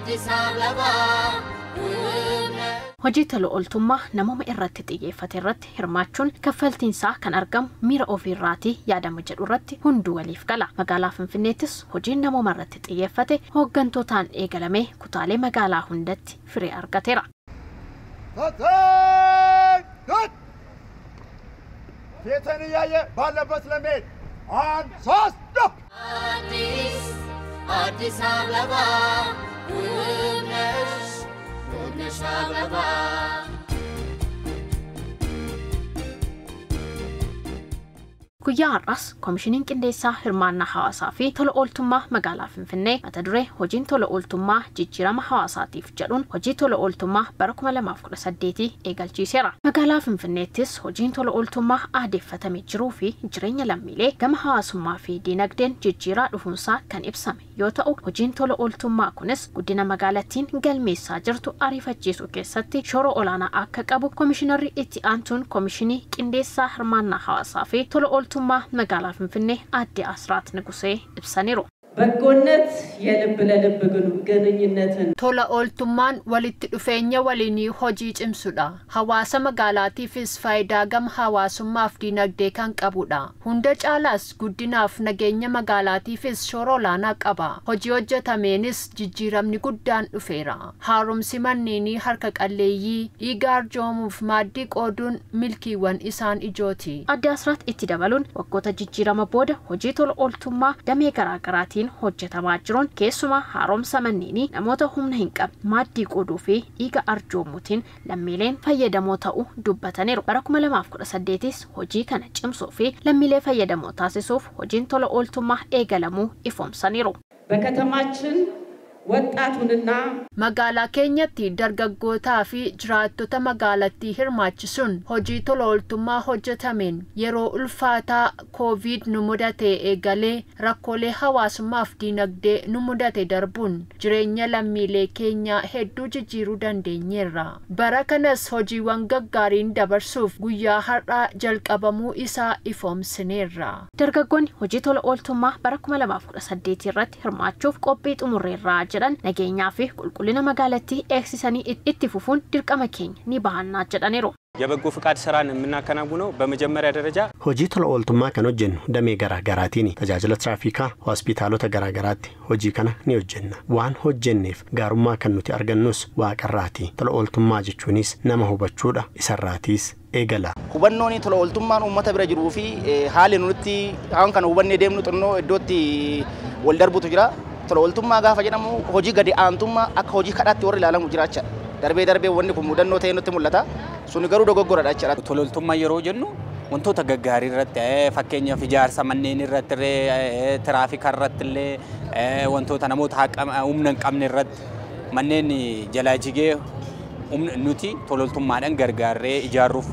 አዲስ አበባ። Hojii tola ooltummaa namooma irratti xiyyeeffate irratti hirmaachuun kaffaltiinsaa kan argamu miira ofiirraatii yaadama jedhu irratti hunduu waliif gala. Magaalaa Finfinneettis hojiin namooma irratti xiyyeeffate hooggantootaan eegalamee kutaalee magaalaa hundatti firii argateera. ፊትን እያየ ባለበት ለመሄድ አንድ ሶስት ዶፕ። አዲስ አዲስ አበባ ውብ ነሽ ውብ ነሽ አበባ። Guyyaa har'aas Koomishiniin Qindeessaa Hirmaannaa Hawaasaa fi Tola Ooltummaa Magaalaa Finfinnee mata duree hojiin tola ooltummaa jijjiirama hawaasaatiif jedhuun hojii tola ooltummaa bara 2018 eegalchiiseera. Magaalaa Finfinneettis hojiin tola ooltummaa aadeeffatamee jiruu fi jireenya lammiilee gama hawaasummaa fi diinagdeen jijjiiraa dhufuunsaa kan ibsame yoo ta'u, hojiin tola ooltummaa kunis guddina magaalattiin galmeessaa jirtu ariifachiisuu keessatti shoora olaanaa akka qabu Koomishinarri itti aantuun Koomishinii Qindeessaa Hirmaannaa Hawaasaa fi Tola Ooltummaa magaalaa Finfinnee Aadde Asraat Nugusee ibsaniiru. በጎነት የልብ ለልብ ግንኙነትን Tola ooltummaan walitti dhufeenya waliinii hojii cimsudha. Hawaasa magaalaatiifis faayidaa gama hawaasummaaf diinagdee kan qabudha. Hunda caalaas guddinaaf nageenya magaalaatiifis shoora olaanaa qaba. Hojii hojjetameenis jijjiiramni guddaan dhufeera. Haaromsi manneenii harka qalleeyyii dhiiga arjoomuuf maaddii qooduun milkiiwwan isaan ijooti. Aadde Asraat itti dabaluun waggoota jijjiirama booda hojii tola ooltummaa damee garaagaraatiin hojjetamaa jiruun keessumaa haaromsa manneenii namoota humna hin qabne maaddii qooduu fi dhiiga arjoomuutiin lammiileen fayyadamoo ta'uu dubbataniiru. Bara 2018s hojii kana cimsuu fi lammiilee fayyadamoo taasisuuf hojiin tola ooltummaa eegalamuu ifoomsaniiru. በከተማችን ወጣቱንና Magaalaa keenyatti dargaggootaa fi jiraattota magaalattii hirmaachisuun hojii tola ooltummaa hojjetameen yeroo ulfaataa koovid nu mudate eegalee rakkoolee hawaasummaaf diinagdee nu mudate darbuun jireenya lammiilee keenyaa hedduu jijjiiruu dandeenyeerra. Bara kanas hojiiwwan gaggaariin dabarsuuf guyyaa har'aa jalqabamuu isaa ifoomsineerra. Dargaggoonni hojii tola ooltummaa bara 2018 irratti hirmaachuuf qophii xumurreerraa jedhan nageenyaa fi qulqullina magaalattii eegsisanii itti fufuun dirqama keenya ni bahannaa jedhaniiru. የበጎ ፍቃድ ስራን የምናከናውነው በመጀመሪያ ደረጃ Hojii tola ooltummaa kan hojjennu damee garaa garaatiini. Tajaajila tiraafikaa, hospitaalota garaa garaatti hojii kana ni hojjenna. Waan hojjenneef gaarummaa kan nuti argannus waaqarraati. Tola ooltummaa jechuunis nama hubachuudha. Isarraatiis eegala. Hubannoon tola ooltummaan uummata bira jiruu fi haalli nuti waan kana hubannee deemnu xinnoo iddootti wal darbutu jira. Tola ooltummaa gaafa jedhamu hojii gadi aantummaa akka hojii kadhaatti warri ilaalamu jiraacha. Darbee darbee wanni kun mudannoo ta'ee nutti mul'ata. Suni garuu dogoggoradha jechuudha. Tola ooltummaa yeroo jennu wantoota gaggaarii irratti, fakkeenyaaf ijaarsa manneen irratti illee, tiraafika irratti illee, wantoota namoota humna hin qabne irratti manneen jalaa jigee nuti tola ooltummaadhaan gargaarree ijaaruuf,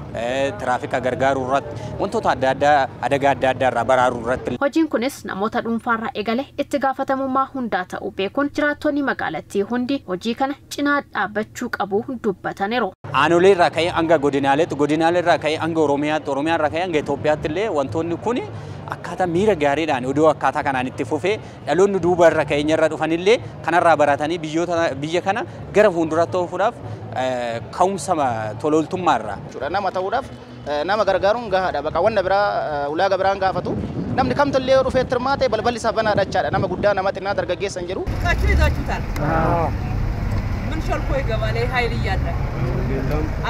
tiraafika gargaaruu irratti, wantoota adda addaa adagaa adda addaa irraa baraaruu irratti. Hojiin kunis namoota dhuunfaarraa eegale itti gaafatamummaa hundaa ta'uu beekuun jiraattonni magaalattii hundi hojii kana cinaa dhaabbachuu qabu dubbataniiru. Aanolee irraa ka'ee hanga godinaaleetti, godinaalee irraa ka'ee hanga Oromiyaatti, Oromiyaa irraa ka'ee hanga Itoophiyaatti illee wantoonni kun akkaataa miira gaariidhaan odoo akkaataa kanaan itti fufee dhaloonni duuba irra keenya irra dhufanillee kanarraa baratanii biyyoota biyya kana gara fuulduraatti oofuudhaaf ka'umsa tola ooltummaa irraa. Nama ta'uudhaaf nama gargaaruun gahaadha. Bakka wanna biraa ulaagaa biraan gaafatu. Namni kamtollee yoo dhufee hirmaate balballi isaa banaadha jechaadha. Nama guddaa nama xinnaa dargaggeessa hin jiru. ዕቃችሁ ይዛችሁታል። ምን ሾልኮ ይገባል? ይሄ ኃይል እያለ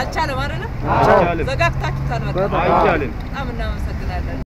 አልቻለም አይደለ? ዘጋግታችሁታል። በቃ በጣም እናመሰግናለን።